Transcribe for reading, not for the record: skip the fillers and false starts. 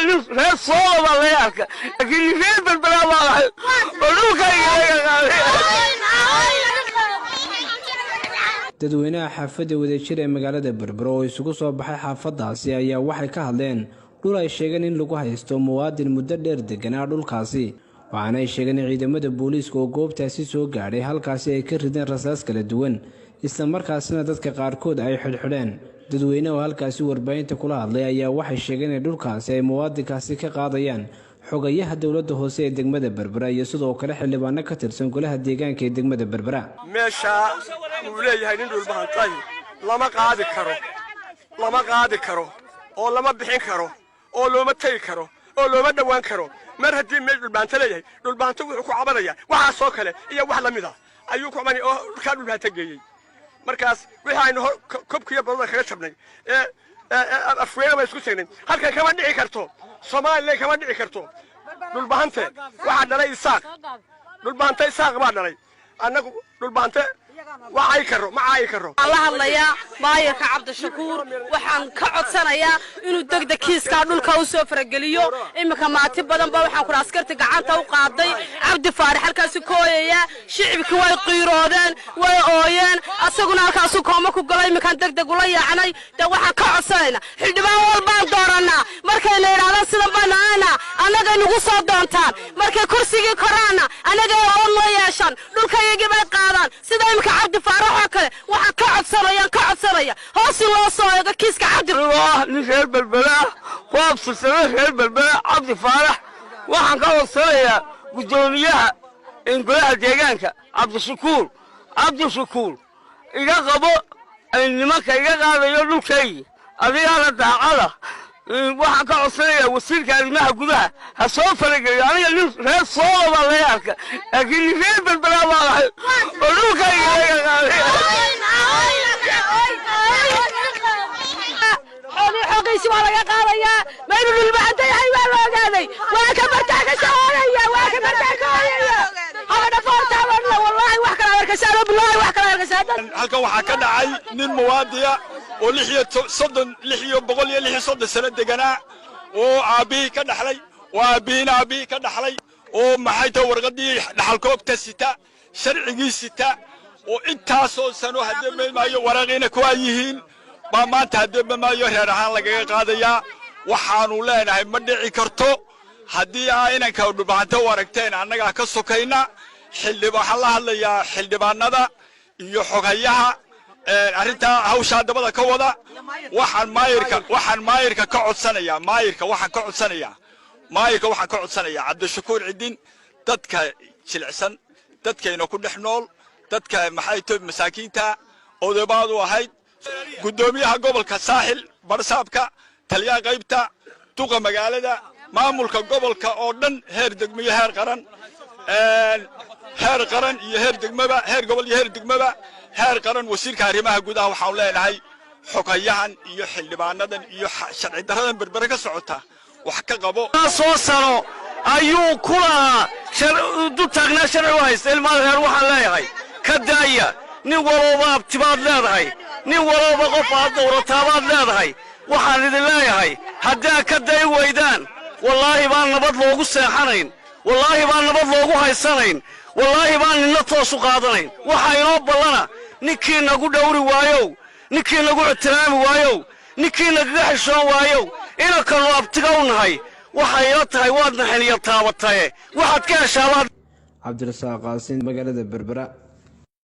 Nin reer Soola baa laga arka, laakiin nin reer Berbera baa ahay oo dhulkayga laga qaaday. Dadweynaha xaafadda Wadajir ee magaalada Berbera oo isugu soo baxay xaafadaasi ayaa waxay ka hadleen dhul ay sheegeen in lagu haysto muwaadin muddo dheer deganaa dhulkaasi. Waxaana ay sheegeen in ciidamada booliiska oo goobtaasi soo gaadhay halkaasi ay ka rideen rasaas kala duwan, islamarkaasina dadka qaarkood ay xidhxidheen. Dadweyne oo halkaasi warbaahinta kula hadlay ayaa waxay sheegeen in dhulkaasi ay muwaadinkaasi ka qaadayaan xogayaha dowladda hoose ee degmada Berbera iyo sidoo kale xildhibaano ka tirsan golaha deegaanka ee degmada Berbera. Meeshaa uu leeyahay nin dhulbahantay lama qaadi karo, lama qaadi karo oo lama bixin karo oo looma tegi karo oo looma dhowaan karo. Mar haddii meel dhulbahanto leeyahay, dhulbahanto wuxuu ku cabanaya waxaasoo kale iyo wax la mid ah ayuu ku cabanaya oo kaa dhulbahanta geeyey. Markaas wixii aynu kobkiyo badada kaga jabnay ee Afweyne baa isku tagnay, halkan kama dhici karto, Somalilan kama dhici karto. Dhulbahante waxaa dhalay Isaaq, dhulbahante Isaaq baa dhalay. Annagu dhulbahante wax caayi karo ma caayi karo. Waxaan la hadlayaa maayarka Cabdishakuur. Waxaan ka codsanayaa inuu degdeg kiiskaa dhulka u soo farageliyo. Iminka maati badan ba waxaan kudha askarta gacanta u qaaday. Cabdi Faarax halkaasu ka ooyayaa, shicibkii way qiiroodeen, way ooyeen, asaguna halkaasu kooma ku galo. Iminkaan degdeg ula yaacnay. Dee waxaan ka codsanaynaa, xildhibaan walbaan doorannaa, markayna idhahdaan sidan baan aana, annagay nagu soo doontaan. Markay kursigii koraanna annagay ood noo yeeshaan, dhulkayagii bay qaadaan, sida iminka Cabdi Faarax oo kale. Waxaan ka codsanayaan ka codsanaya hoos in loo soo eego kiiska Cabdi. Anigoo ah nin reer Berbera ah, ku abtirsada reer Berbera, Cabdi Faarax, waxaan ka codsanayaa guddoomiyaha golaha deegaanka Cabdishakuur. Cabdishakuur, iga qabo nimanka iga qaadayo dhulkaygi, adigaana daacada. Waxaan ka codsanayaa wasiirka arrimaha gudaha ha soo farageliyo. Aniga nin reer Soola baa laga arka, laakiin nin reer Berbera baa ahay oo dhulkayga laga qaaday. Xoogiisi waa laga qaadayaa. Ma inuu dhulbahanta yahay waa la ogaaday. Waa ka bartaa ka shaqoonaya, waa ka bartaa ka ooyaya. Habadha foorta habadla, wallaahi wax kala arkaysaa, bilaahi wax kala arkaysaa. Halkan waxaa ka dhacay nin muwaadiya oo 36, 136 sano deganaa oo aabbihii ka dhaxlay oo aabbihiina aabbihii ka dhaxlay oo maxay tahay warqaddii dhaxalkoobta sita, sharcigii sita, oo intaasoo sano haddee maayo waraaqiina kuwaa yihiin baa maanta haddee maayo reer ahaan lagaga qaadayaa. Waxaanu leenahay ma dhici karto. Haddii aa inanka dhulbahanta u aragteen, annagaa ka sokayna. Waxaan la hadlayaa xildhibaanada iyo xoghayaha arrintaa hawshaa dabada ka wada. Waxaan maayirka ka codsanayaa, maayirka waxaan ka codsanayaa Cabdishakuur Cidin, dadka jilicsan, dadkayna ku dhex nool, dadka maxay tahay masaakiinta odabaadu ahayd, guddoomiyaha gobolka Saaxil, barsaabka, taliyaha qaybta, duqa magaalada, maamulka gobolka oo dhan, heer degmo iyo heer qaran, heer qaran iyo heer degmaba, heer gobol iyo heer degmaba, heer qaran, wasiirka arrimaha gudaha, waxaanu leenahay xoghayahan iyo xildhibaanadan iyo sharci darradan Berbere ka socota wax ka qabo. Soo sano ayuu ku lahaa du taagnaa, sharci u haysta. Ilmaada reer, waxaan leeyahay ka daaya. Nin walooba abtibaad leedahay, nin walooba qof aad dowrataabaad leedahay. Waxaan idin leeyahay, haddaa ka day weydaan, wallaahi baan nabad loogu seexanayn, wallaahi baan nabad loogu haysanayn, wallaahi baan ninna toos u qaadanayn. Waxaa inoo ballana, ninkii nagu dhowri waayow, ninkii nagu ictiraami waayow, ninkii nagaga xishoon waayow, inankannu abtiga u nahay, waxay ila tahay waad naxiniya taabataye, waxaad ka heshaabaad. Cabdirasaaq Qaasin, magaalada Berbera.